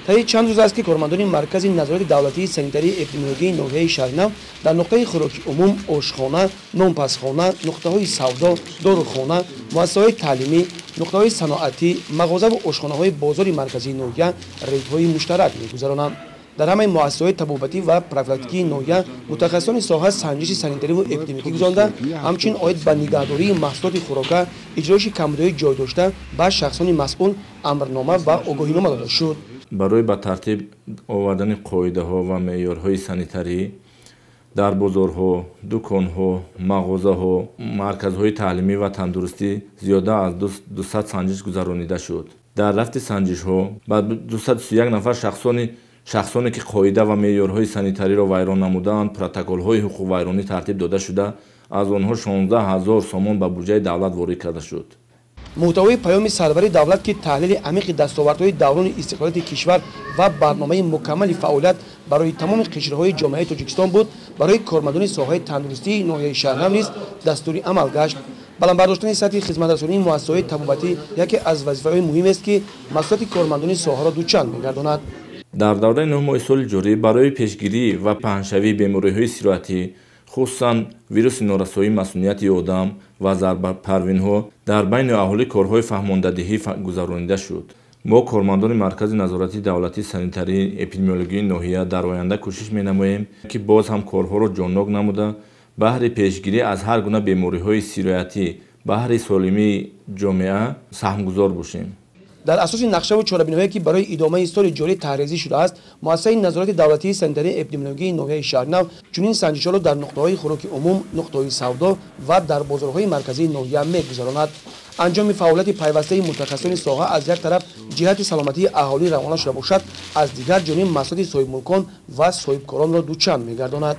Таи чанд рӯз аст, ки кормандони Маркази назорати давлатии санитарии эпидемиологияи ноҳияи Шаҳринав дар нуқтаи хӯроки умум, ошхона, нонпазхона, нуқтаҳои савдо, дорухона, муассисаҳои таълимӣ, нуқтаҳои саноатӣ, мағозаву ошхонаҳои бозори марказии ноҳия рейдҳои муштарак мегузаронанд. Дар ҳамаи муассисаҳои табобатӣ ва профилактикии ноҳия мутахассисони соҳа санҷиши санитариву эпидемиологӣ гузаронда, ҳамчунин оид ба нигаҳдории маҳсулоти хӯрока, иҷроиши камбудиҳои ҷой дошта ба шахсони масъул амрнома ва огоҳинома дода шуд. Барои ба тартиб овардани қоидаҳо ва меъёрҳои санитарӣ дар бозорҳо, дуконҳо, мағозаҳо, марказҳои таълимӣ ва тандурустӣ зиёда аз 200 санҷиш гузаронида шуд. Дар рафти санҷишҳо ба 231 нафар шахсоне, ки қоида ва меъёрҳои санитариро вайрон намудаанд, протоколҳои ҳуқуқвайронӣ тартиб дода шуда, аз онҳо 16 ҳазор сомон ба буҷаи давлат ворид карда шуд. Муҳтавои паёми сарвари давлат, ки таҳлили амиқи дастовардҳои даврони истиқлолияти кишвар ва барномаи мукаммали фаъолият барои тамоми қишрҳои ҷомеаи Тоҷикистон буд, барои кормандони соҳаи тандурустии ноҳияи Шаҳринав низ дастури амал гашт. Баланд бардоштани сатҳи хизматрасонии муассисаҳои табобатӣ яке аз вазифаҳои муҳимест, ки масъулияти кормандони соҳаро дучанд мегардонад. Дар давраи 9 моҳи соли ҷорӣ барои пешгирӣ ва паҳншавии бемориҳои сироятӣ, хусусан вируси норасоии масунияти одам ва зарбапарвинҳо, дар байни аҳолӣ корҳои фаҳмондадиҳӣ гузаронида шуд. Мо, кормандони Маркази назоратии давлатии санитарии эпидемиологии ноҳия, дар оянда кӯшиш менамоем, ки боз ҳам корҳоро ҷоннок намуда, баҳри пешгирӣ аз ҳар гуна бемориҳои сироятӣ, баҳри солимии ҷомеа саҳмгузор бошем. Дар асоси нақшаву чорабиниҳое, ки барои идомаи соли ҷорӣ таҳризӣ шудааст, муассисаи назорати давлатии санитарии эпидемиологияи ноҳияи Шаҳринав чунин санҷишҳоро дар нуқтаҳои хӯроки умум, нуқтаҳои савдо ва дар бозорҳои марказии ноҳия мегузаронад. Анҷоми фаъолияти пайвастаи мутахассисони соҳа аз як тараф ҷиҳати саломатии аҳолӣ равона шуда бошад, аз дигар ҷониб масъулияти соҳибмулкон ва соҳибкоронро дучанд мегардонад.